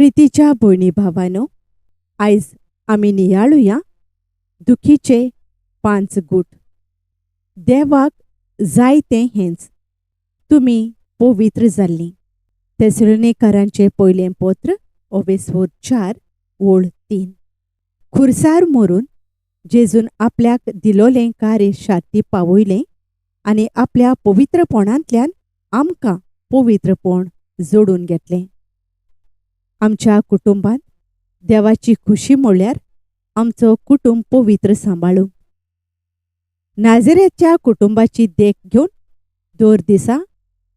प्रितीच्या भयणी भावानो, आयज आमी नियाळुया दुखीचे पांच गूट. देवाक जाय तें हेंच, तुमी पवित्र जाल्लीं. तेसलोनीकरांचें पयलें पत्र ओवेस्वोर 4 ओळ 3. खुर्सार मरून जेजून आपल्याक दिलोलें कार्य शार्ती पावयलें आनी आपल्या पवित्रपणांतल्यान आमकां पवित्रपण जोडून घेतलें. आमच्या कुटुंबांत देवाची खुशी म्हणल्यार आमचो कुटुंब पवित्र सांबाळूंक. नाझरेच्या कुटुंबाची देख घेवन दर दिसा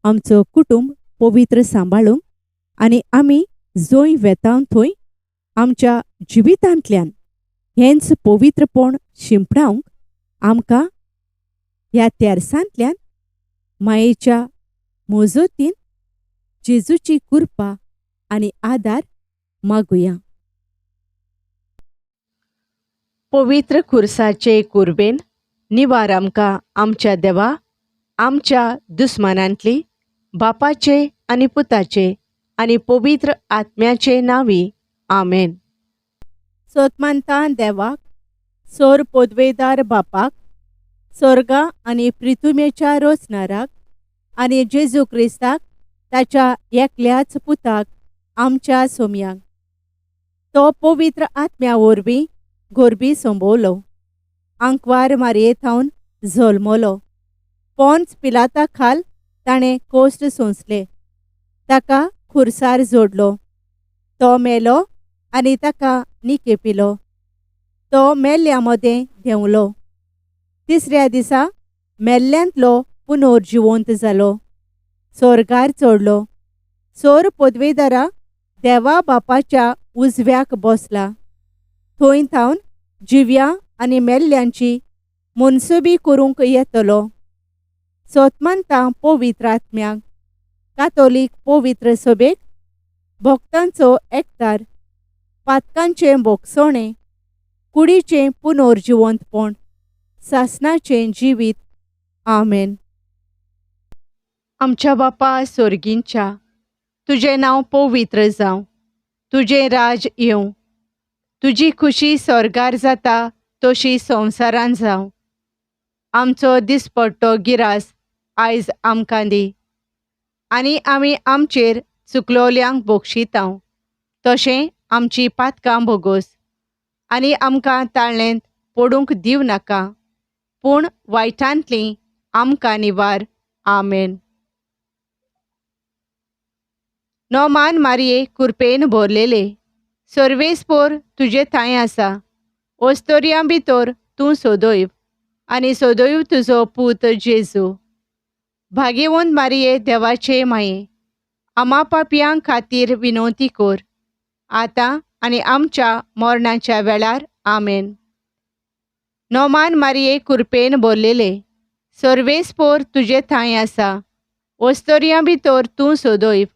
आमचो कुटुंब पवित्र सांबाळूंक आनी आमी जंय वेता थंय आमच्या जिवितांतल्यान हेंच पवित्रपण शिंपडावंक आमकां ह्या तेर्सांतल्यान मायेच्या मोजोतीन जेजूची कृपा आनी आदार मागुया. पवित्र खुर्साचे कुर्बेन निवार आमकां आमच्या देवा, आमच्या दुस्मानांतली, बापाचे आनी पुताचे आनी पवित्र आत्म्याचे नांवी, आमेन. सोतमानता देवाक, सोर पोदवेदार बापाक, सोर्गा आनी प्रिथुमेच्या रोचनाराक आनी जेजू क्रिस्ताक ताच्या एकल्याच पुताक आमच्या सोमयाक, तो पवित्र आत्म्या वरवीं गोरबी संबवलो, आंकवार मारये थावन जल्मलो, पोंच पिलाता खाल ताणें कोश्ट सोंसले, ताका खुर्सार जोडलो, तो मेलो आनी ताका निकेपिलो, तो मेल्ल्या मदें देंवलो, तिसऱ्या दिसा मेल्ल्यांतलो पुनर्जिवंत जालो, सोर्गार चडलो, सोर पदवेदारा देवा बापाच्या उजव्याक बसला, थंय थावन जिव्या आनी मेल्ल्यांची मनसुबी करूंक येतलो. सोतमानता पवित्र आत्म्याक, कातोलीक पवित्र सभेक, भक्तांचो एकतार, पातकांचें भोगसणें, कुडीचें पुनर्जिवंतपण, सासणाचें जिवीत. आमेन. आमच्या बापा सोर्गींच्या, तुजें नांव पवित्र जावं, तुजें राज येवं, तुजी खुशी स्वर्गार जाता तशी संवसारान जावं. आमचो दिसपट्टो गिरास आयज आमकां दी आनी आमी आमचेर चुकलोल्यांक बोगशितांव तशें आमची पातकां भोगोस आनी आमकां ताळ्ळेंत पडूंक दिव नाका, पूण वायटांतली आमकां निवार. आमेन. नोमान मारये कुरपेन भरलेले, सर्वेस्पोर तुजे थांय आसा, ओस्तोरयां भितर तूं सोदयव आनी सोदयव तुजो पूत जेजू. भागेवंत मारये देवाचे माये, आमा पापयां खातीर विनवती कर, आतां आनी आमच्या मरणाच्या वेळार. आमेन. नोमान मारये कुरपेन भरलेले, सर्वेस्पोर तुजे थांय आसा, ओस्तोरयां भितर तूं सोदयव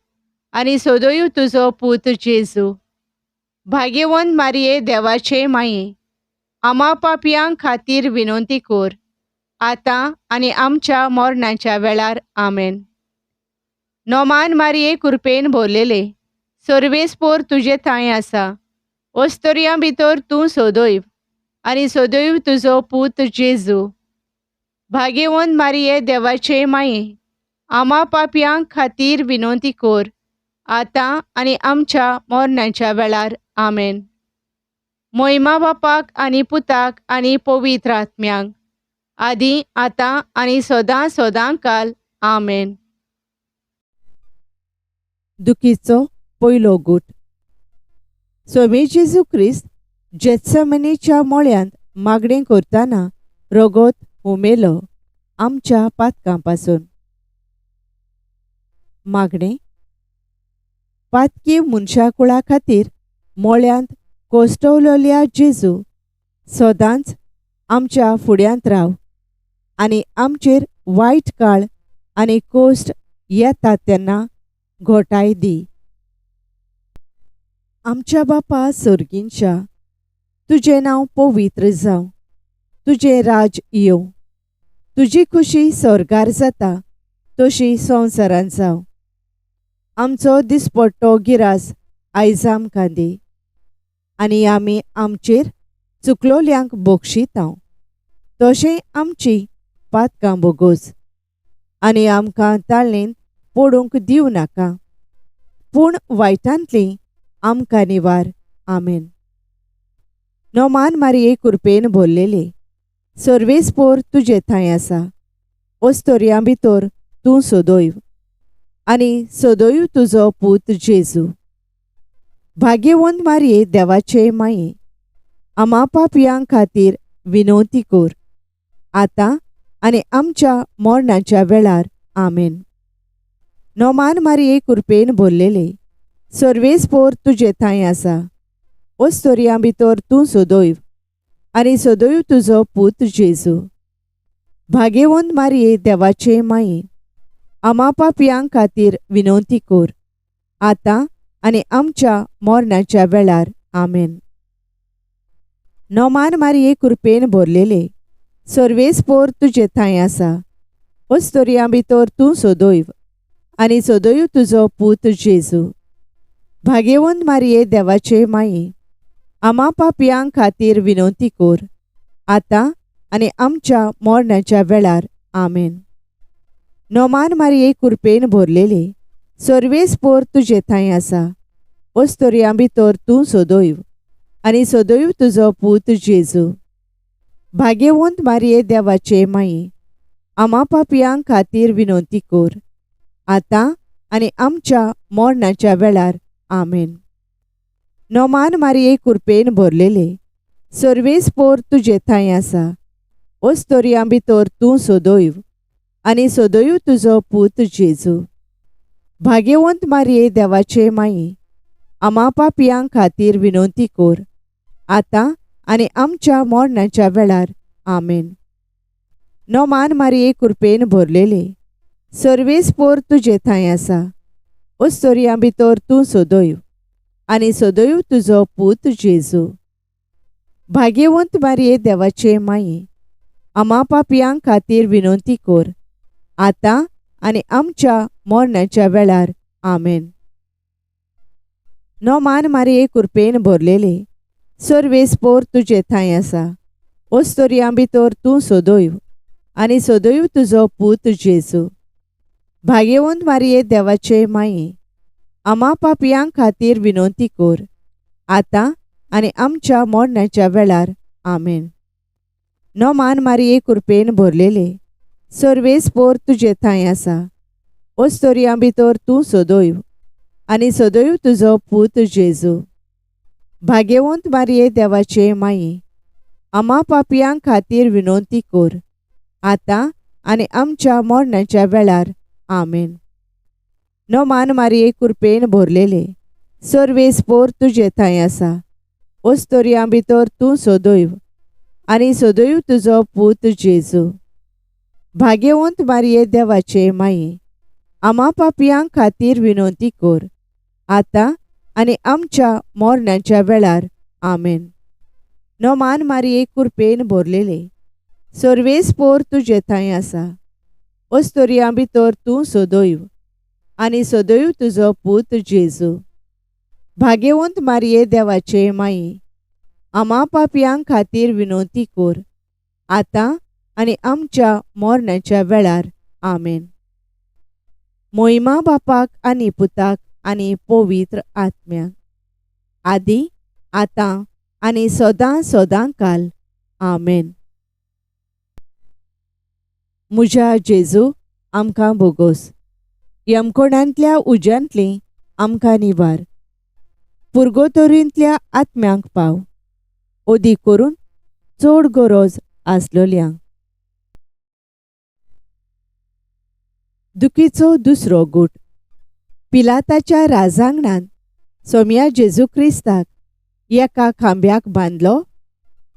आनी सोदयव तुजो पूत जेजू. भागेवंत मारये देवाचे माये, आमा पापयां खातीर विनवती कर, आतां आनी आमच्या मरणाच्या वेळार. आमेन. नोमान मारये कुरपेन भरलेले, सर्वेस्पोर तुजे थांय आसा, ओस्तोरयां भितर तूं सोदयव आनी सोदयव तुजो पूत जेजू. भागेवंत मारये देवाचे माये, आमा पापयां खातीर विनवती कर, आतां आनी आमच्या मरणाच्या वेळार. आमेन. मोहिमा बापाक आनी पुताक आनी पवित्र आत्म्याक, आदी आतां आनी सदां सदां काल. आमेन. दुखीचो पयलो गूट. स्वामी जेजू क्रिस्त जेत्समनीच्या मोळ्यांत मागणें करतना रगत हुमेलो आमच्या पातकां पासून. मागणें पातकी मनशाकुळा खातीर मोळ्यांत कोश्टवलेल्या जेजू, सदांच आमच्या फुड्यांत राव आनी आमचेर वायट काळ आनी कोश्ट येता तेन्ना घोटाय दी. आमच्या बापा सोर्गींच्या, तुजें नांव पवित्र जावं, तुजें राज येवं, तुजी खुशी स्वर्गार जाता तशी संवसारांत जावं. आमचो दिसपट्टो गिरास आयज आमकां दी आनी आमी आमचेर चुकलोल्यांक बक्षितांव तशें आमची पातकां बोगोस आनी आमकां ताळेंत पडूंक दिवं नाका पूण वायटांतली आमकां निवार. आमेन. नोमान मारये कुरपेन भरलेले सर्वेस्पोर तुजे थंय आसा ओस्तोरयां भितर तूं सदैव आनी सदैव तुजो पूत जेजू. भाग्यवंत मारये देवाचे माये आमा पापयां खातीर विनवती कर आतां आनी आमच्या मरणाच्या वेळार. आमेन. नोमान मारये कुरपेन भरलेले सर्वेस्पोर तुजे थंय आसा ओस्तोरयां भितर तूं सदैव आनी सदैव तुजो पूत जेजू. भाग्यवंत मारये देवाचे माये आमा पापयां खातीर विनवती कर आतां आनी आमच्या मरणाच्या वेळार. आमेन. नोमान मारये कुरपेन भरलेले सर्वेस्पोर तुजे थंय आसा ओस्तोरयां भितर तूं सदैव आनी सदैव तुजो पूत जेजू. भाग्यवंत मारये देवाचे माये आमा पापयां खातीर विनवती कर आतां आनी आमच्या मरणाच्या वेळार. आमेन. नोमान मारये कुरपेन भरलेले सर्वेस्पोर तुजे थंय आसा ओस्तोरयां भितर तूं सदैव आनी सदैव तुजो पूत जेजू. भाग्यवंत मारये देवाचे माये आमा पापयां खातीर विनवती कर आतां आनी आमच्या मरणाच्या वेळार. आमेन. नोमान मारये कुरपेन भरलेले सर्वेस्पोर तुजे थंय आसा ओस्तोरयां भितर तूं सदैव आनी सदैव तुजो पूत जेजू. भाग्यवंत मारये देवाचे माये आमा पापयां खातीर विनवती कर आतां आनी आमच्या मरणाच्या वेळार. आमेन. नोमान मारये कुरपेन भरलेले सर्वेस्पोर तुजे थंय आसा ओस्तोरयां भितर तूं सदैव आनी सदैव तुजो पूत जेजू. भाग्यवंत मारये देवाचे माये आमा पापयां खातीर विनवती कर आतां आनी आमच्या मरणाच्या वेळार. आमेन. नोमान मारये कुरपेन भरलेले सर्वेस्पोर तुजे थंय आसा ओस्तोरयां भितर तूं सदैव आनी सदैव तुजो पूत जेजू. भाग्यवंत मारये देवाचे माये आमा पापयां खातीर विनवती कर आतां आनी आमच्या मरणाच्या वेळार. आमेन. नोमान मारये कुरपेन भरलेले सर्वेस्पोर तुजे थंय आसा ओस्तोरयां भितर तूं सदैव आनी सदैव तुजो पूत जेजू. भाग्यवंत मारये देवाचे माये आमा पापयां खातीर विनवती कर आतां आनी आमच्या मरणाच्या वेळार. आमेन. नोमान मारये कुरपेन भरलेले सर्वेस्पोर तुजे थंय आसा ओस्तोरयां भितर तूं सदैव आनी सदैव तुजो पूत जेजू. भाग्यवंत मारये देवाचे माये आमा पापयां खातीर विनवती कर आतां आनी आमच्या मरणाच्या वेळार. आमेन. नोमान मारये कुरपेन भरलेले सर्वेस्पोर तुजे थंय आसा ओस्तोरयां भितर तूं सदैव आनी सदैव तुजो पूत जेजू. भाग्यवंत मारये देवाचे माये आमा पापयां खातीर विनवती कर आतां आनी आमच्या मरणाच्या वेळार. आमेन. मोहिमा बापाक आनी पुताक आनी पवित्र आत्म्याक आदी आतां आनी सदां सदां काल. आमेन. म्हज्या जेजू आमकां बोगोस यमकोणांतल्या उज्यांतली आमकां निवार पुर्गोतोरींतल्या आत्म्यांक पाव ओदी करून चड गरज आसलोल्यांक. दुखीचो दुसरो गूट. पिलाताच्या राजांगणांत सोम्या जेजू क्रिस्ताक एका खांब्याक बांदलो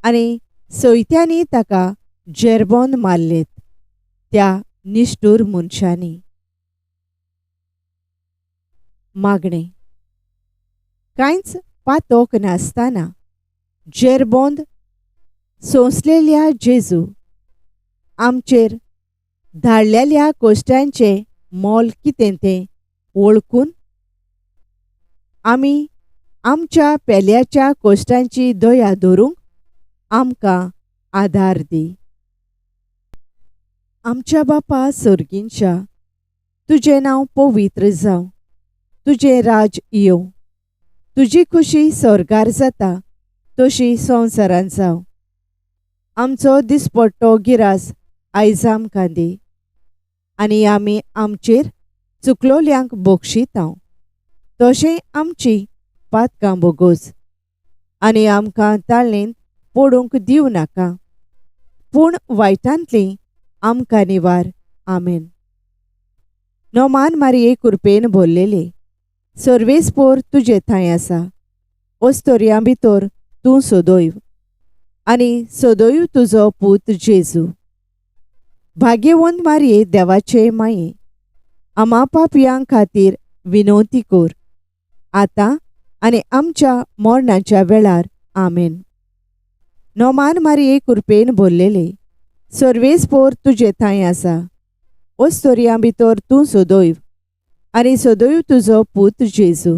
आनी सयत्यांनी ताका जेरबोन मारलेत त्या निश्ठूर मनशांनी. मागणें. कांयच पातोक नासतना जेरबोंद सोंसलेल्या जेजू आमचेर धाडलेल्या कोश्टांचें मोल कितें तें वळखून आमी आमच्या पेल्याच्या कोश्टांची दया धरूंक आमकां आदार दी. आमच्या बापा सोर्गींच्या, तुजें नांव पवित्र जावं, तुजें राज येवं, तुजी खुशी स्वर्गार जाता तशी संवसारांत जावं. आमचो दिसपट्टो गिरास आयज आमकां दी आनी आमी आमचेर चुकलोल्यांक बक्षितांव तशें आमची पातकां बोगोस आनी आमकां ताळेंत पडूंक दिवं नाका, पूण वायटांतली आमकां निवार. आमेन. नोमान मारिये कुरपेन भरलेले, सर्वेस्पोर तुजे थंय आसा, ओस्तोरयां भितर तूं सदैव आनी सदैव तुजो पूत जेजू. भाग्यवंत मारिये देवाचे माये, आमा पापयां खातीर विनवती कर, आतां आनी आमच्या मरणाच्या वेळार. आमेन. नोमान मारिये कुरपेन भरलेले, सर्वेस्पोर तुजे थंय आसा, ओस्तोरयां भितर तूं सदैव आनी सदैव तुजो पूत जेजू.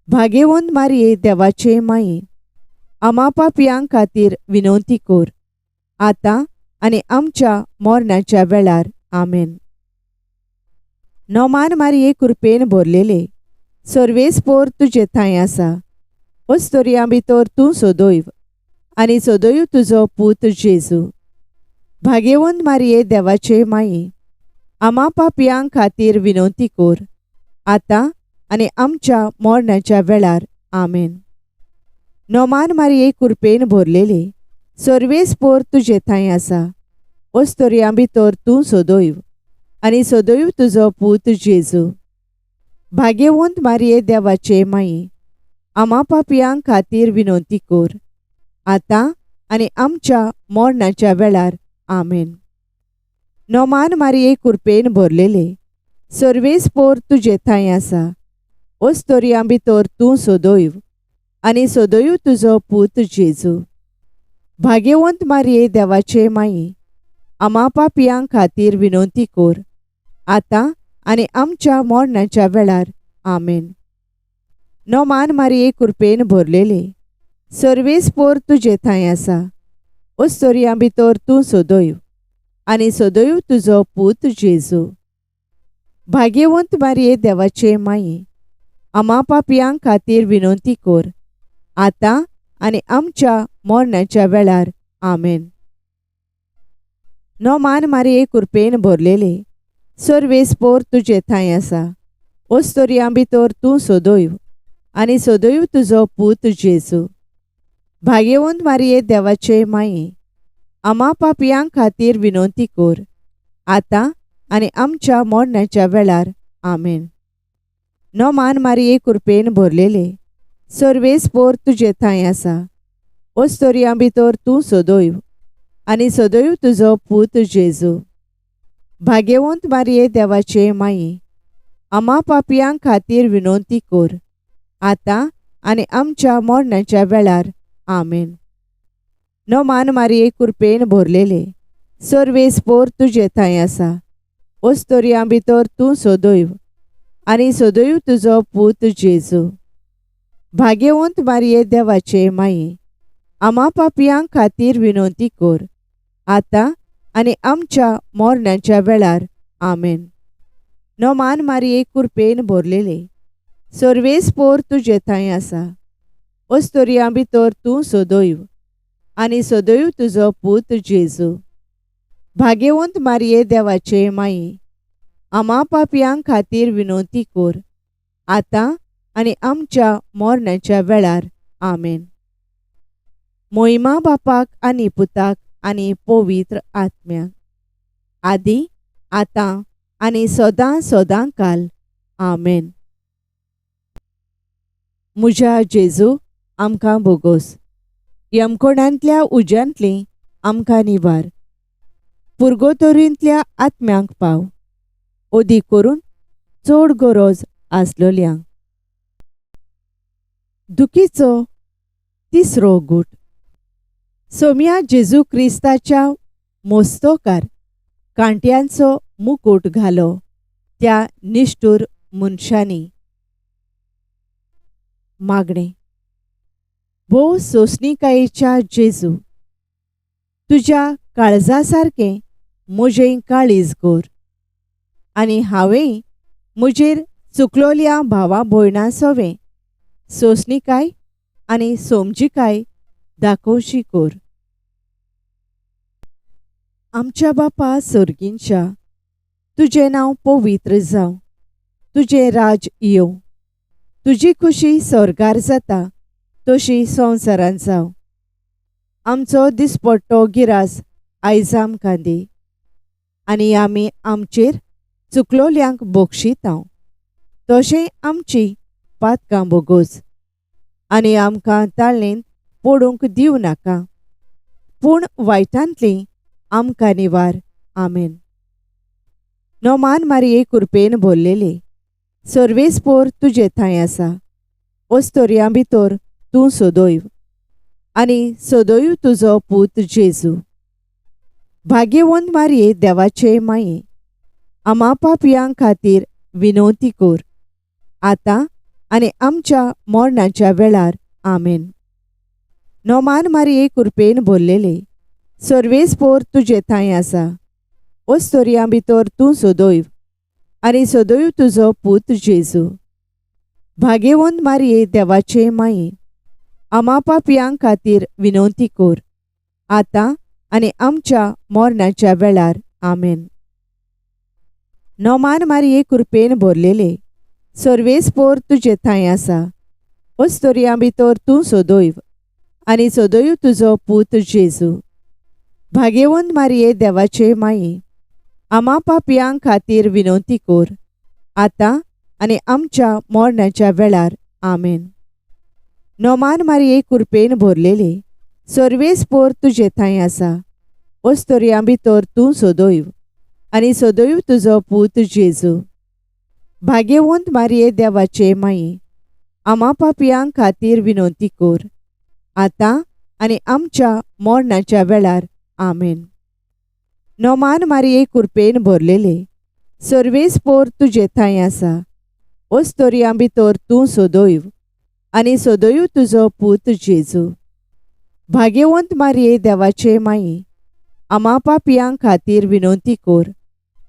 भाग्यवंत मारिये देवाचे माये, आमा पापयां खातीर विनवती कर, आतां आनी आमच्या मरणाच्या वेळार. आमेन. नोमान मारिये कुरपेन भरलेले, सर्वेस्पोर तुजे थंय आसा, ओस्तोरयां भितर तूं सदैव आनी सदैव तुजो पूत जेजू. भाग्यवंत मारिये देवाचे माये, आमा पापयां खातीर विनवती कर, आतां आनी आमच्या मरणाच्या वेळार. आमेन. नोमान मारिये कुरपेन भरलेले, सर्वेस्पोर तुजे थंय आसा, ओस्तोरयां भितर तूं सदैव आनी सदैव तुजो पूत जेजू. भाग्यवंत मारिये देवाचे माये, आमा पापयां खातीर विनवती कर, आतां आनी आमच्या मरणाच्या वेळार. आमेन. नोमान मारिये कुरपेन भरलेले, सर्वेस्पोर तुजे थंय आसा, ओस्तोरयां भितर तूं सदैव आनी सदैव तुजो पूत जेजू. भाग्यवंत मारिये देवाचे माये, आमा पापयां खातीर विनवती कर, आतां आनी आमच्या मरणाच्या वेळार. आमेन. नोमान मारिये कुरपेन भरलेले, सर्वेस्पोर तुजे थंय आसा, ओस्तोरयां भितर तूं सदैव आनी सदैव तुजो पूत जेजू. भाग्यवंत मारिये देवाचे माये, आमा पापयां खातीर विनवती कर, आतां आनी आमच्या मरणाच्या वेळार. आमेन. नोमान मारिये कुरपेन भरलेले, सर्वेस्पोर तुजे थंय आसा, ओस्तोरयां भितर तूं सदैव आनी सदैव तुजो पूत जेजू. भाग्यवंत मारिये देवाचे माये, आमा पापयां खातीर विनवती कर, आतां आनी आमच्या मरणाच्या वेळार. आमेन. नोमान मारिये कुरपेन भरलेले, सर्वेस्पोर तुजे थंय आसा, ओस्तोरयां भितर तूं सदैव आनी सदैव तुजो पूत जेजू. भाग्यवंत मारिये देवाचे माये, आमा पापयां खातीर विनवती कर, आतां आनी आमच्या मरणाच्या वेळार. आमेन. नोमान मारिये कुरपेन भरलेले, सर्वेस्पोर तुजे थंय आसा, ओस्तोरयां भितर तूं सदैव आनी सदैव तुजो पूत जेजू. भाग्यवंत मारिये देवाचे माये, आमा पापयां खातीर विनवती कर, आतां आनी आमच्या मरणाच्या वेळार. आमेन. नोमान मारिये कुरपेन भरलेले, सर्वेस्पोर तुजे थंय आसा, ओस्तोरयां भितर तूं सदैव आनी सदैव तुजो पूत जेजू. भाग्यवंत मारिये देवाचे माये, आमा पापयां खातीर विनवती कर, आतां आनी आमच्या मरणाच्या वेळार. आमेन. मोहिमा बापाक आनी पुताक आनी पवित्र आत्म्याक, आदी आतां आनी सदां सदां काल. आमेन. म्हज्या जेजू, आमकां बोगोस, यमकोणांतल्या उज्यांतली आमकां निवार, पुर्गोतोरींतल्या आत्म्यांक पाव, ओदी करून चड गरज आसलोल्यांक. दुखीचो तिसरो गूट. सोम्या जेजू क्रिस्ताच्या मोस्तोकार कांट्यांचो मुकूट घालो त्या निश्ठूर मनशांनी. मागणें. भोव सोंसणीकायेच्या जेजू, तुज्या काळजा सारकें म्हजें काळीज कर आनी हांवें म्हजेर चुकलोल्या भावा भयणां सोवें सोंसणीकाय आनी सोमजिकाय दाखोवची कर. आमच्या बापा सोर्गींच्या, तुजें नांव पवित्र जावं, तुजें राज येवं, तुजी खुशी स्वर्गार जाता तशी संवसारांत जावं. आमचो दिसपट्टो गिरास आयज आमकां दी आनी आमी आमचेर चुकलोल्यांक बक्षितांव तशें आमची पातकां बोगोस आनी आमकां ताळेंत पडूंक दिवं नाका, पूण वायटांतली आमकां निवार. आमेन. नोमान मारिये कुरपेन भरलेले, सर्वेस्पोर तुजे थंय आसा, ओस्तोरयां भितर तूं सदैव आनी सदैव तुजो पूत जेजू. भाग्यवंत मारिये देवाचे माये, आमा पापयां खातीर विनवती कर, आतां आनी आमच्या मरणाच्या वेळार. आमेन. नोमान मारिये कुरपेन भरलेले, सर्वेस्पोर तुजे थंय आसा, ओस्तोरयां भितर तूं सदैव आनी सदैव तुजो पूत जेजू. भाग्यवंत मारिये देवाचे माये, आमा पापयां खातीर विनवती कर, आतां आनी आमच्या मरणाच्या वेळार. आमेन. नोमान मारिये कुरपेन भरलेले, सर्वेस्पोर तुजे थंय आसा, ओस्तोरयां भितर तूं सदैव आनी सदैव तुजो पूत जेजू. भाग्यवंत मारिये देवाचे माये, आमा पापयां खातीर विनवती कर, आतां आनी आमच्या मरणाच्या वेळार. आमेन. नोमान मारिये कुरपेन भरलेले, सर्वेस्पोर तुजे थंय आसा, ओस्तोरयां भितर तूं सदैव आनी सदैव तुजो पूत जेजू. भाग्यवंत मारिये देवाचे माये, आमा पापयां खातीर विनवती कर, आतां आनी आमच्या मरणाच्या वेळार. आमेन. नोमान मारिये कुरपेन भरलेले, सर्वेस्पोर तुजे थंय आसा, ओस्तोरयां भितर तूं सदैव आनी सदैव तुजो पूत जेजू. भाग्यवंत मारिये देवाचे माये, आमा पापयां खातीर विनवती कर,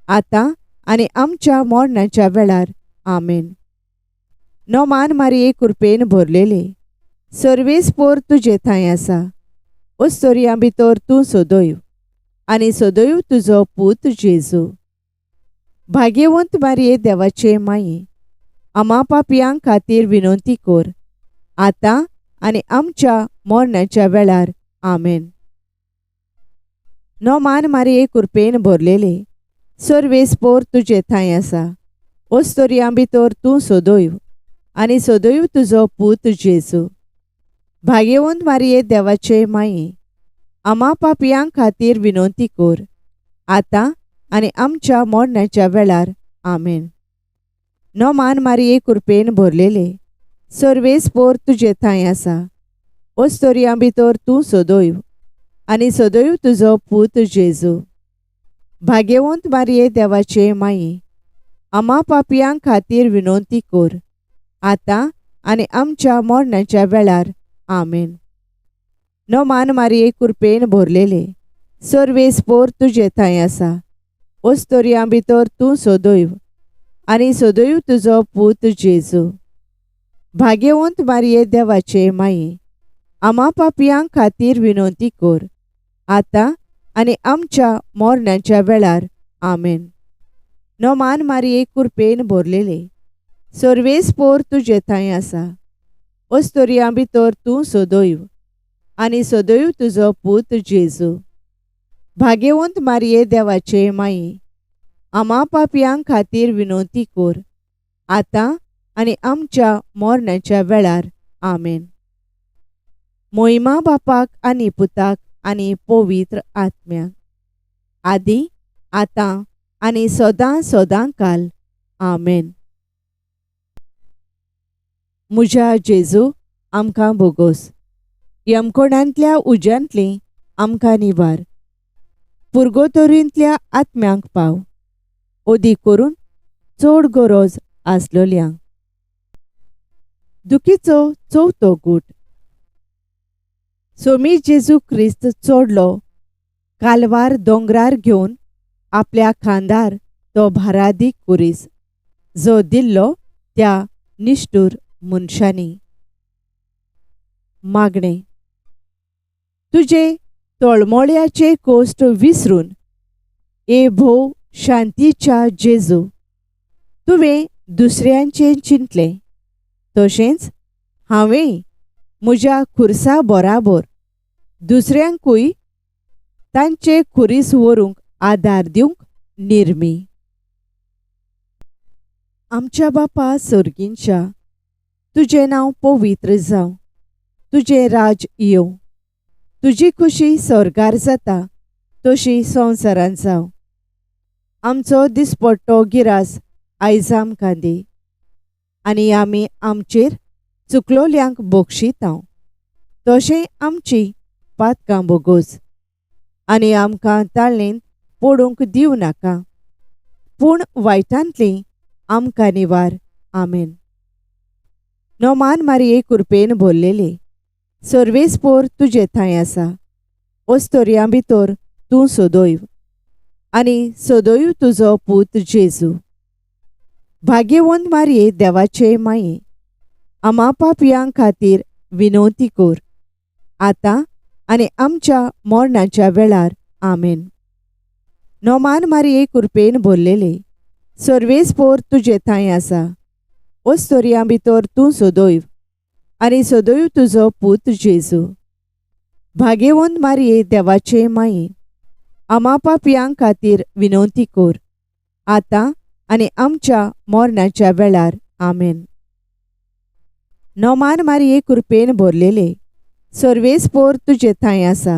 आतां आनी आमच्या मरणाच्या वेळार. आमेन. नोमान मारिये कुरपेन भरलेले, सर्वेस्पोर तुजे थंय आसा, ओस्तोरयां भितर तूं सदैव आनी सदैव तुजो पूत जेजू. भाग्यवंत मारिये देवाचे माये, आमा पापयां खातीर विनवती कर, आतां आनी आमच्या मरणाच्या वेळार. आमेन. नोमान मारिये कुरपेन भरलेले, सर्वेस्पोर तुजे थंय आसा, ओस्तोरयां भितर तूं सदैव आनी सदैव तुजो पूत जेजू. भाग्यवंत मारिये देवाचे माये, आमा पापयां खातीर विनवती कर, आतां आनी आमच्या मरणाच्या वेळार. आमेन. नोमान मारिये कुरपेन भरलेले, सर्वेस्पोर तुजे थंय आसा, ओस्तोरयां भितर तूं सदैव आनी सदैव तुजो पूत जेजू. भाग्यवंत मारिये देवाचे माये, आमा पापयां खातीर विनवती कर, आतां आनी आमच्या मरणाच्या वेळार. आमेन. नोमान मारिये कुरपेन भरलेले, सर्वेस्पोर तुजे थंय आसा, ओस्तोरयां भितर तूं सदैव आनी सदैव तुजो पूत जेजू. भाग्यवंत मारिये देवाचे माये, आमा पापयां खातीर विनवती कर, आतां आनी आमच्या मरणाच्या वेळार. आमेन. नोमान मारिये कुरपेन भरलेले, सर्वेस्पोर तुजे थंय आसा, ओस्तोरयां भितर तूं सदैव आनी सदैव तुजो पूत जेजू. भाग्यवंत मारिये देवाचे माये, आमा पापयां खातीर विनवती कर, आतां आनी आमच्या मरणाच्या वेळार. आमेन. मोहिमा बापाक आनी पुताक आनी पवित्र आत्म्याक, आदी आतां आनी सदां सदां काल. आमेन. म्हज्या जेजू, आमकां बोगोस, यमकोणांतल्या उज्यांतली आमकां निवार, पुर्गोतोरींतल्या आत्म्यांक पाव, अदीक करून चड गरज आसलोल्यांक. दुखीचो चवथो गूट. सोमी जेजू क्रिस्त चडलो कालवार दोंगरार घेवन आपल्या खांदार तो भारादीक कुरीस जो दिल्लो त्या निश्ठूर मनशांनी. मागणें. तुजे तळमळ्याचे कोश्ट विसरून ए भोव शांतीच्या जेजू, तुवें दुसऱ्यांचें चिंतलें, तशेंच हांवें म्हज्या खुर्सा बराबर दुसऱ्यांकूय तांचे खुरीस व्हरूंक आदार दिवंक निर्मी. आमच्या बापा सर्गींच्या, तुजें नांव पवित्र जावं, तुजें राज येवं, तुजी खुशी स्वर्गार जाता तशी संवसारांत जावं. आमचो दिसपट्टो गिरास आयज आमकां दी, आनी आमी आमचेर चुकलोल्यांक बक्षितांव, तशें आमची पातकां बोगोस, आनी आमकां ताळेंत पडूंक दिवं नाका, पूण वायटांतली आमकां निवार. आमेन. नोमान मारये कुरपेन भरलेले, सर्वेस्पोर तुजे थंय आसा, ओस्तोरयां भितर तूं सदैव आनी सदैव तुजो पूत जेजू. भाग्यवंत मारये देवाचे माये, आमा पापयां खातीर विनवती कर, आतां आनी आमच्या मरणाच्या वेळार. आमेन. नोमान मारये कुरपेन भरलेले, सर्वेस्पोर तुजे थंय आसा, ओस्तोरयां भितर तूं सदैव आनी सदैव तुजो पूत जेजू. भाग्यवंत मारये देवाचे माये, आमा पापयां खातीर विनवती कर, आतां आनी आमच्या मरणाच्या वेळार. आमेन. नोमान मारये कुरपेन भरलेले, सर्वेस्पोर तुजे थंय आसा,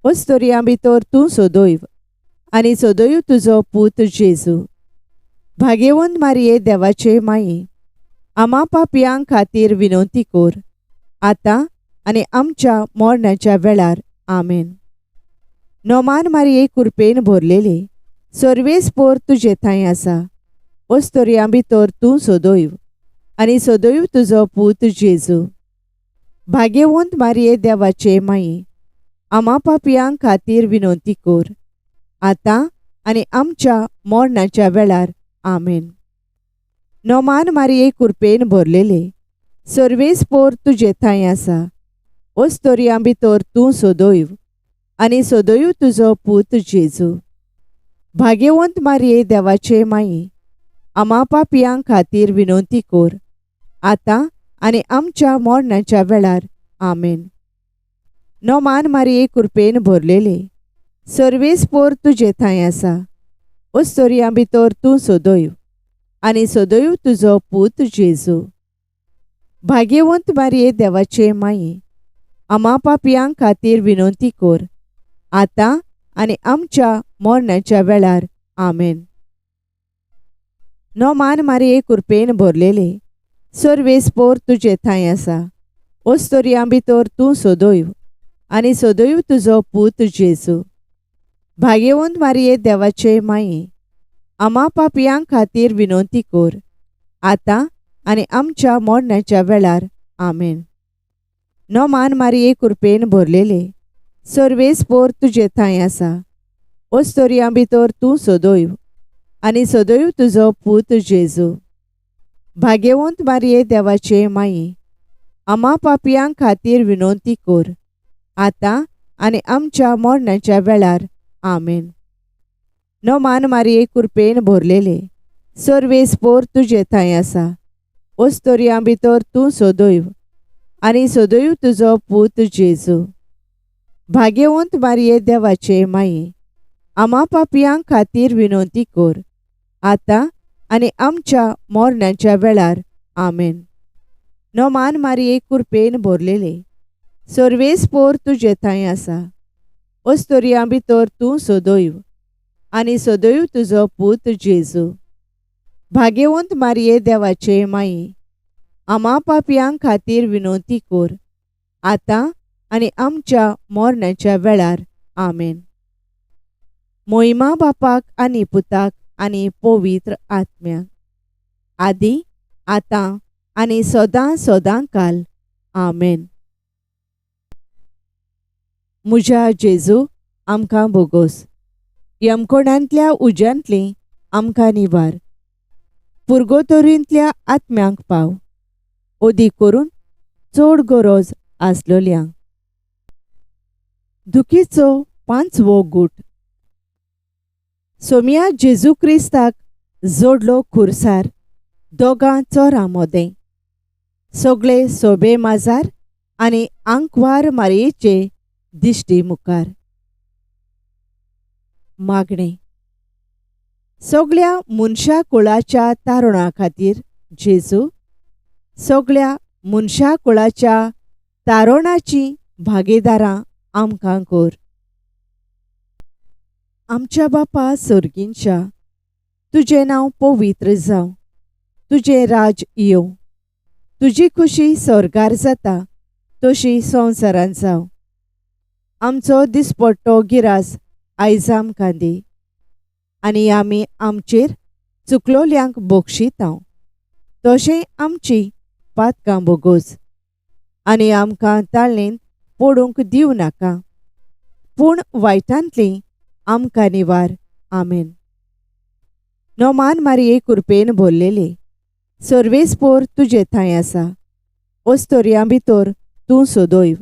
ओस्तोरयां भितर तूं सदैव आनी सदैव तुजो पूत जेजू. भाग्यवंत मारये देवाचे माये, आमा पापयां खातीर विनवती कर, आतां आनी आमच्या मरणाच्या वेळार. आमेन. नोमान मारये कुरपेन भरलेले, सर्वेस्पोर तुजे थंय आसा, ओस्तोरयां भितर तूं सदैव आनी सदैव तुजो पूत जेजू. भाग्यवंत मारये देवाचे माये, आमा पापयां खातीर विनवती कर, आतां आनी आमच्या मरणाच्या वेळार. आमेन. नोमान मारये कुरपेन भरलेले, सर्वेस्पोर तुजे थंय आसा, ओस्तोरयां भितर तूं सदैव आनी सदैव तुजो पूत जेजू. भाग्यवंत मारये देवाचे माये, आमा पापयां खातीर विनवती कर, आतां आनी आमच्या मरणाच्या वेळार. आमेन. नोमान मारये कुरपेन भरलेले, सर्वेस्पोर तुजे थंय आसा, ओस्तोरयां भितर तूं सदैव आनी सदैव तुजो पूत जेजू. भाग्यवंत मारये देवाचे माये, आमा पापयां खातीर विनवती कर, आतां आनी आमच्या मरणाच्या वेळार. आमेन. नोमान मारये कुरपेन भरलेले, सर्वेस्पोर तुजे थंय आसा, ओस्तोरयां भितर तूं सदैव आनी सदैव तुजो पूत जेजू. भाग्यवंत मारये देवाचे माये, आमा पापयां खातीर विनवती कर, आतां आनी आमच्या मरणाच्या वेळार. आमेन. नोमान मारये कुरपेन भरलेले, सर्वेस्पोर तुजे थंय आसा, ओस्तोरयां भितर तूं सदैव आनी सदैव तुजो पूत जेजू. भाग्यवंत मारये देवाचे माये, आमा पापयां खातीर विनवती कर, आतां आनी आमच्या मरणाच्या वेळार. आमेन. नोमान मारये कुरपेन भरलेले, सर्वेस्पोर तुजे थंय आसा, ओस्तोरयां भितर तूं सदैव आनी सदैव तुजो पूत जेजू. भाग्यवंत मारये देवाचे माये, आमा पापयां खातीर विनवती कर, आतां आनी आमच्या मरणाच्या वेळार. आमेन. नोमान मारये कुरपेन भरलेले, सर्वेस्पोर तुजे थंय आसा, ओस्तोरयां भितर तूं सदैव आनी सदैव तुजो पूत जेजू. भाग्यवंत मारये देवाचे माये, आमा पापयां खातीर विनवती कर, आतां आनी आमच्या मरणाच्या वेळार. आमेन. मोहिमा बापाक आनी पुताक आनी पवित्र आत्म्याक, आदी आतां आनी सदां सदां काल. आमेन. म्हज्या जेजू, आमकां बोगोस. यमकोणांतल्या उज्यांतली आमकां निवार. पुर्गोतोरींतल्या आत्म्यांक पाव, ओदी करून चड गरज आसलोल्यांक. दुखीचो पांचवो गूट. सोमया जेजू क्रिस्ताक जोडलो खुरसार दोगां चोरां मोदें. सगळे सोबे माजार आनी आंकवार मारयेचे दिश्टी मुखार. मागणें. सगळ्या मनशा कुळाच्या तारुणा खातीर जेजू, सगळ्या मनशा कुळाच्या तारुणाची भागीदारां आमकां कर. आमच्या बापा सर्गींच्या, तुजें नांव पवित्र जावं, तुजें राज येवं, तुजी खुशी स्वर्गार जाता तशी संवसारांत जावं. आमचो दिसपट्टो गिरास आयज आमकां दी आनी आमी आमचेर चुकलोल्यांक बक्षितांव तशें आमची पातकां बोगोस आनी आमकां ताळणेन पडूंक दिवं नाका, पूण वायटांतली आमकां निवार. आमेन. नोमान मारये कुरपेन भरलेले, सर्वेस्पोर तुजे थंय आसा, ओस्तोरयां भितर तूं सदैव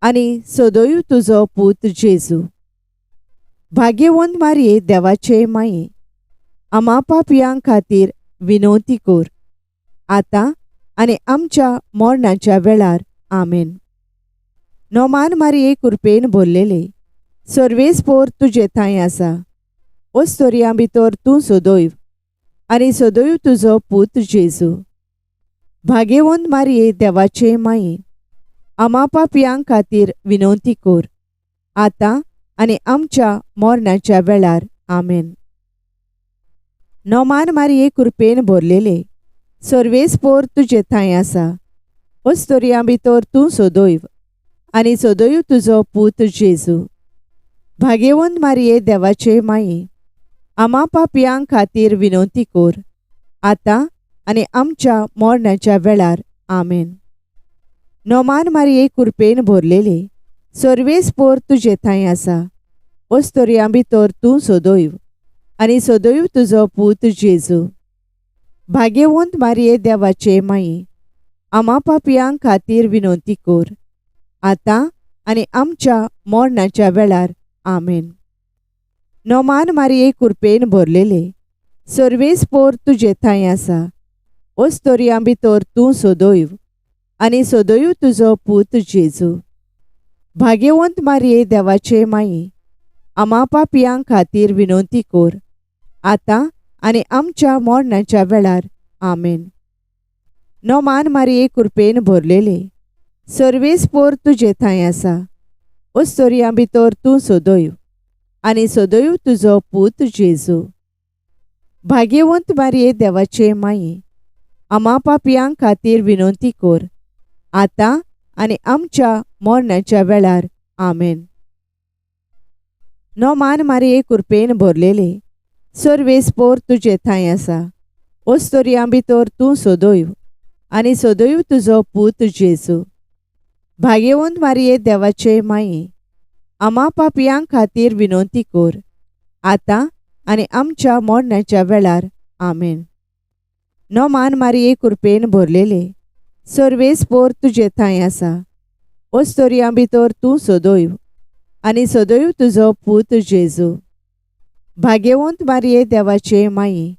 आनी सदैव तुजो पूत जेजू. भाग्यवंत मारये देवाचे माये, आमा पापयां खातीर विनवती कर, आतां आनी आमच्या मरणाच्या वेळार. आमेन. नोमान मारये कुरपेन भरलेले, सर्वेस्पोर तुजे थंय आसा, ओस्तोरयां भितर तूं सदैव आनी सदैव तुजो पूत जेजू. भाग्यवंत मारये देवाचे माये, आमा पापयां खातीर विनवती कर, आतां आनी आमच्या मरणाच्या वेळार. आमेन. नोमान मारये कुरपेन भरलेले, सर्वेस्पोर तुजे थंय आसा, ओस्तोरयां भितर तूं सदैव आनी सदैव तुजो पूत जेजू. भाग्यवंत मारये देवाचे माये, आमा पापयां खातीर विनवती कर, आतां आनी आमच्या मरणाच्या वेळार. आमेन. नोमान मारये कुरपेन भरलेले, सर्वेस्पोर तुजे थंय आसा, ओस्तोरयां भितर तूं सदैव आनी सदैव तुजो पूत जेजू. भाग्यवंत मारये देवाचे माये, आमा पापयां खातीर विनवती कर, आतां आनी आमच्या मरणाच्या वेळार. आमेन. नोमान मारये कुरपेन भरलेले, सर्वेस्पोर तुजे थंय आसा, ओस्तोरयां भितर तूं सदैव आनी सदैव तुजो पूत जेजू. भाग्यवंत मारये देवाचे माये, आमा पापयां खातीर विनवती कर, आतां आनी आमच्या मरणाच्या वेळार. आमेन. नोमान मारये कुरपेन भरलेले, सर्वेस्पोर तुजे थंय आसा, ओस्तोरयां भितर तूं सदैव आनी सदैव तुजो पूत जेजू. भाग्यवंत मारये देवाचे माये, आमा पापयां खातीर विनवती कर, आतां आनी आमच्या मरणाच्या वेळार. आमेन. नोमान मारये कुरपेन भरलेले, सर्वेस्पोर तुजे थंय आसा, ओस्तोरयां भितर तूं सदैव आनी सदैव तुजो पूत जेजू. भाग्यवंत मारये देवाचे माये, आमा पापयां खातीर विनवती कर, आतां आनी आमच्या मरणाच्या वेळार. आमेन. नोमान मारये कुरपेन भरलेले, सर्वेस्पोर तुजे थंय आसा, ओस्तोरयां भितर तूं सदैव आनी सदैव तुजो पूत जेजू. भाग्यवंत मारये देवाचे माये,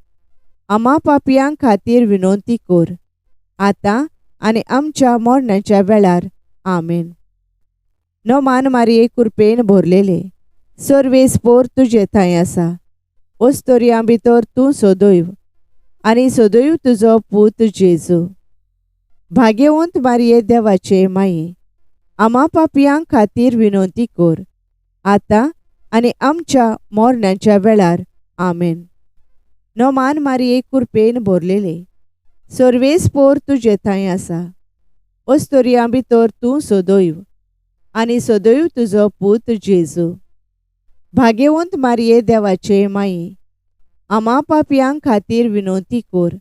आमा पापयां खातीर विनवती कर, आतां आनी आमच्या मरणाच्या वेळार. आमेन. नोमान मारये कुरपेन भरलेले, सर्वेस्पोर तुजे थंय आसा, ओस्तोरयां भितर तूं सदैव आनी सदैव तुजो पूत जेजू. भाग्यवंत मारये देवाचे माये, आमा पापयां खातीर विनवती कर, आतां आनी आमच्या मरणाच्या वेळार. आमेन. नोमान मारये कुरपेन भरलेले, सर्वेस्पोर तुजे थंय आसा, ओस्तोरयां भितर तूं सदैव आनी सदैव तुजो पूत जेजू. भाग्यवंत मारये देवाचे माये, आमा पापयां खातीर विनवती कर,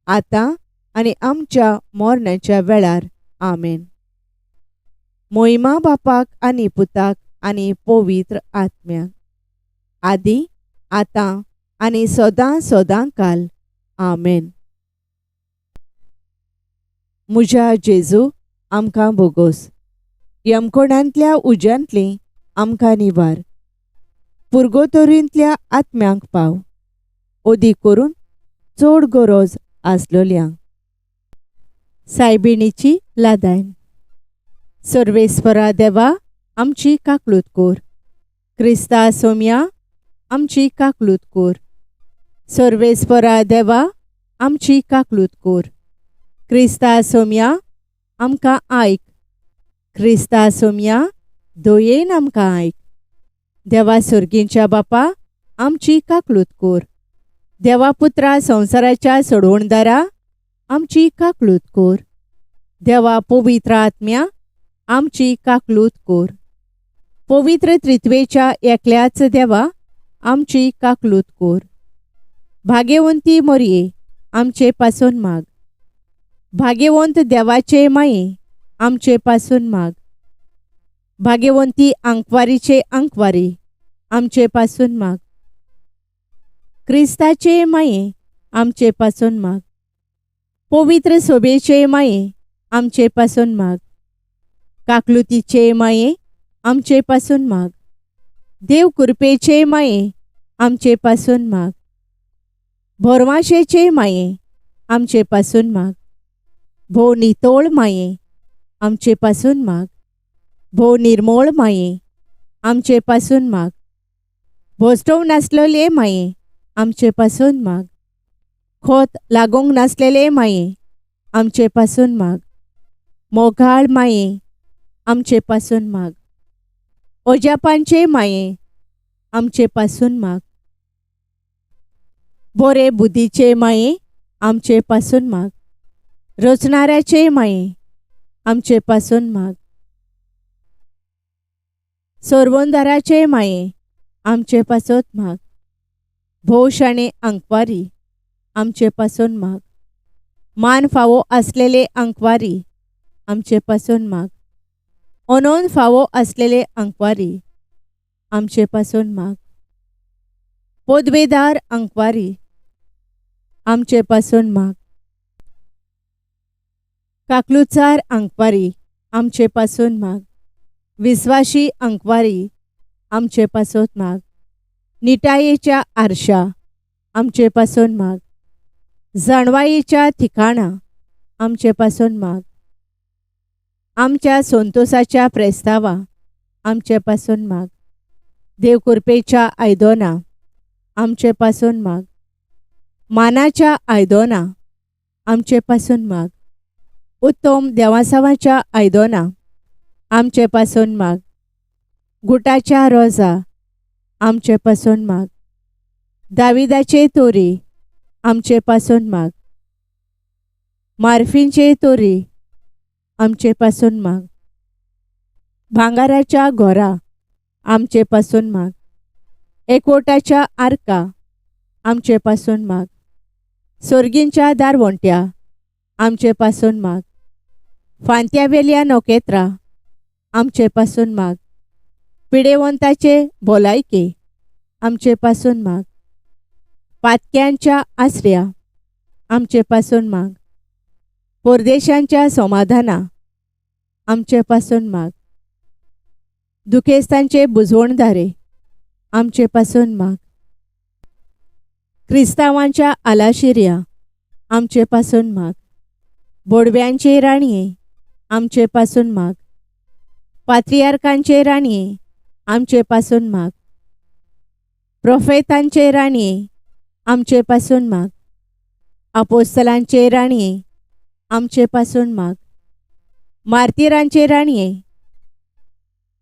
आतां आनी आमच्या मरणाच्या वेळार. आमेन. मोहिमा बापाक आनी पुताक आनी पवित्र आत्म्याक, आदी आतां आनी सदां सदां काल. आमेन. म्हज्या जेजू, आमकां भोगोस. यमकोणांतल्या उज्यांतली आमकां निवार. पुर्गोतोरींतल्या आत्म्यांक पाव, अदीक करून चड गरज आसलोल्यांक. सायबिणीची लादायन. सर्वेस्परा देवा, आमची काकलूत कोर. क्रिस्ता सोम्या, आमची काकलूत कोर. सर्वेस्परा देवा, आमची काकलूत कोर. क्रिस्ता सोम्या, आमकां आयक. क्रिस्ता सोम्या, दयेन आमकां आयक. देवा सर्गींच्या बापा, आमची काकलूत कोर. देवा पुत्रा संवसाराच्या सोडवणदारा, आमची काकलूत कोर. देवा पवित्र आत्म्या, आमची काकलूत कोर. पवित्र त्रित्वेच्या एकल्याच देवा, आमची काकलूत कोर. भाग्यवंती मोरये, आमचे पासून माग. भाग्यवंत देवाचे माये, आमचे पासून माग. भाग्यवंती आंकवारीचे आंकवारी, आमचे पासून माग. क्रिस्ताचे माये, आमचे पासून माग. पवित्र सोबेचे माये, आमचे पासून माग. काकलुतीचे माये, आमचे पासून माग. देव कृपेचे माये, आमचे पासून माग. भोरवाशेचे माये, आमचे पासून माग. भोव नितोळ माये, आमचे पासून माग. भोव निर्मोळ माये, आमचे पासून माग. भोसटोव नासलेले माये, आमचे पासून माग. खोत लागूंक नासलेले माये, आमचे पासून माग. मोगाळ माये, आमचे पासून माग. ओजापांचे माये, आमचे पासून माग. बोरे बुद्धीचे माये, आमचे पासून माग. रचणाऱ्याचे माये, आमचे पासून माग. सोरवंदाराचे माये, आमचे पासत माग. भोव शाणे आंकवारी, आमचे पासून माग. मान फावो आसलेले आंकवारी, आमचे पासून माग. अनोन फावो आसलेले आंकवारी, आमचे पासून माग. पदवेदार आंकवारी, आमचे पासून माग. काकलुचार आंकवारी, आमचे पासून माग. विस्वाशी आंकवारी, आमचे पासत माग. निटायेच्या आरशा, आमचे पासून माग. जाणवायेच्या ठिकाणा, आमचे पासून माग. आमच्या संतोसाच्या प्रेस्तावा, आमचे पासून माग. देव कृपेच्या आयदोना, आमचे पासून माग. मानाच्या आयदोना, आमचे पासून माग. उत्तम देवासावाच्या आयदोना, आमचे पासून माग. गुटाच्या रोजा, आमचे पासून माग. दाविदाचे तोरी, आमचे पासून माग. मार्फींचे तोरी, आमचे पासून माग. भांगाराच्या घोरा, आमचे पासून माग. एकवटाच्या आर्का, आमचे पासून माग. सोर्गींच्या दारवंट्या, आमचे पासून माग. फांत्यावेल्या नखेत्रां, आमचे पासून माग. पिडेवंताचे भलायके, आमचे पासून माग. पातक्यांच्या आसऱ्या, आमचे पासून माग. परदेशांच्या समाधाना, आमचे पासून माग. दुखेस्तांचे बुजवणदारे, आमचे पासून माग. क्रिस्तांवांच्या आलाशिऱ्या, आमचे पासून माग. बोडव्यांचे राणये, आमचे पासून माग. पात्रियार्कांचे राणये, आमचे पासून माग. प्रोफेतांचे राणये, आमचे पासून माग. आपोस्तलांचे राणये, आमचे पासून माग. मार्तिरांचे राणये,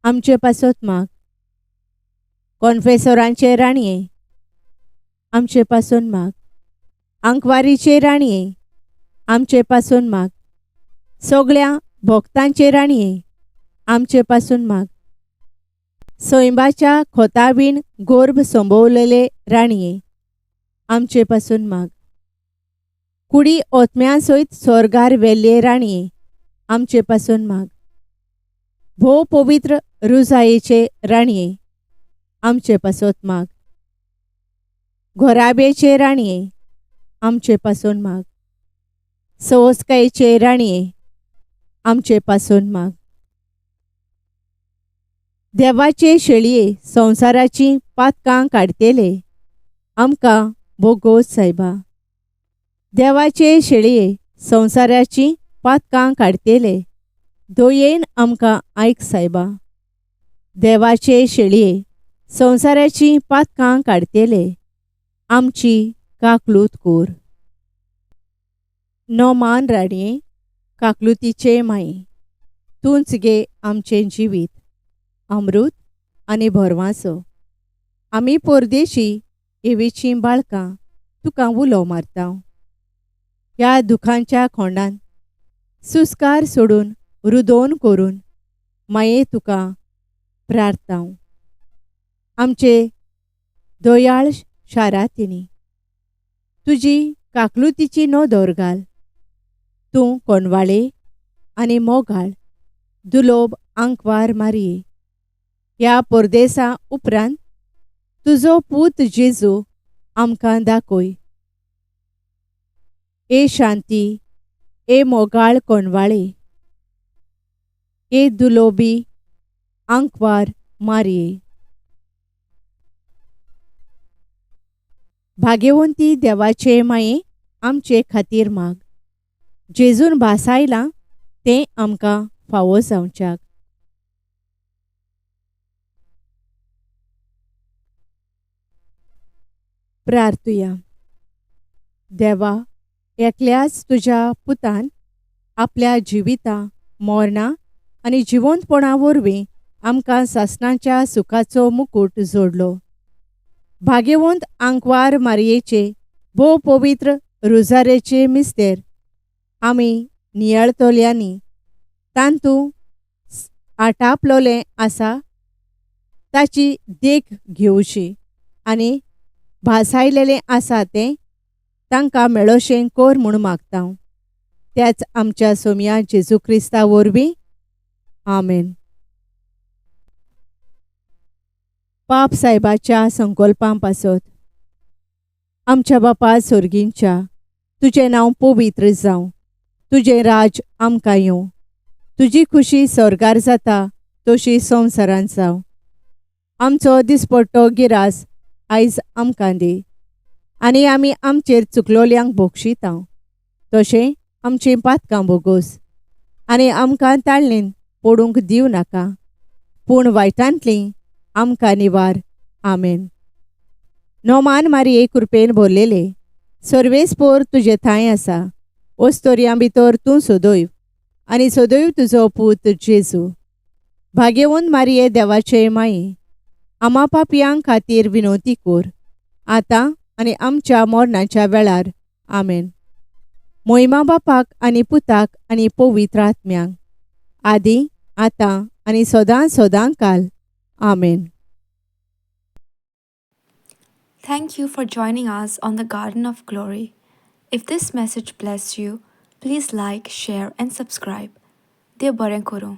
आमचे पासत माग. कॉन्फेसोरांचे राणये, आमचे पासून माग. आंकवारीचे राणये, आमचे पासून माग. सगळ्या भक्तांचे राणये, आमचे पासून माग. सैंबाच्या खोतावीण गोर्भ संभवलेले राणये, आमचे पासून माग. कुडी ओतम्या सयत सोर्गार वेल्ले राणये आमचे पासून माग. भोव पवित्र रुजायेचे राणये आमचे पासत माग. घोराब्याचे राणये आमचे पासून माग. सवस्कायेचे राणये आमचे पासून माग. देवाचे शेळये संवसाराची पातकां काडटेले आमकां बोगोस सायबा. देवाचे शेळये संवसाराची पातकां काडटेले दयेन आमकां आयक सायबा. देवाचे शेळये संवसाराची पातकां काडटेले आमची काकलूत कोर. नोमान राणये काकलुतीचे माये तूंच गे आमचें जिवीत अमृत आनी भरवांसो. आमी परदेशी एवीचीं बाळकां तुका उलो मारता. ह्या दुखांच्या खोंडान सुस्कार सोडून रुदोन करून माये तुका प्रार्थांव. आमचे दयाळ शारातिनी तुजी काकलुतीची नदर घाल. तूं कोणवाळे आनी मोगाळ दुलोब आंकवार मारये. ह्या परदेसा उपरांत तुजो पूत जेजू आमकां दाखय. ए शांती, ए मोगाळ कोणवाळे, ए दुलोबी आंकवार मारये. भाग्यवंती देवाचे माये आमचे खातीर माग. जेजून भासायलां तें आमकां फावो जावच्याक. प्रार्थुया. देवा, एकल्याच तुज्या पुतान आपल्या जिविता मरणा आनी जिवंतपणा वरवीं आमकां सासणाच्या सुखाचो मुकूट जोडलो. भाग्यवंत आंकवार मारयेचे भोव पवित्र रुजारेचे मिस्तेर आमी नियाळतल्यांनी तांतू आटापलोलें आसा ताची देख घेवची आनी भासायलेलें आसा तें तांकां मेळोशें कोर म्हूण मागता. त्याच आमच्या सोमया जेजू क्रिस्ता वरवीं. आमेन. पाप सायबाच्या संकल्पां पासत. आमच्या बापा सोर्गींच्या, तुजें नांव पवित्र जावं, तुजें राज आमकां येवं, तुजी खुशी स्वर्गार जाता तशी संवसारांत जावं. आमचो दिसपट्टो गिरास आयज आमकां दी आनी आमी आमचेर चुकलोल्यांक भोगशिता तशें आमचीं पातकां भोगोस आनी आमकां ताळणेन पडूंक दिवं नाका, पूण वायटांतलीं आमकां निवार. आमेन. नोमान मारये कृपेन भरलेले सर्वेस्पोर तुजे थांय आसा. ओस्तोरयां भितर तूं सदैव आनी सदैव तुजो पूत जेजू. भाग्यवंत मारये देवाचे माये आमा पापयां खातीर विनवती कोर आतां आनी आमच्या मरणाच्या वेळार. आमेन. मोहिमा बापाक आनी पुताक आनी पवित्र आत्म्यांक, आदी आतां आनी सदां सदां काल. आमेन. Thank you for joining us on the Garden of Glory. If this message blessed you, please like, share, and subscribe. देव बरें करूं.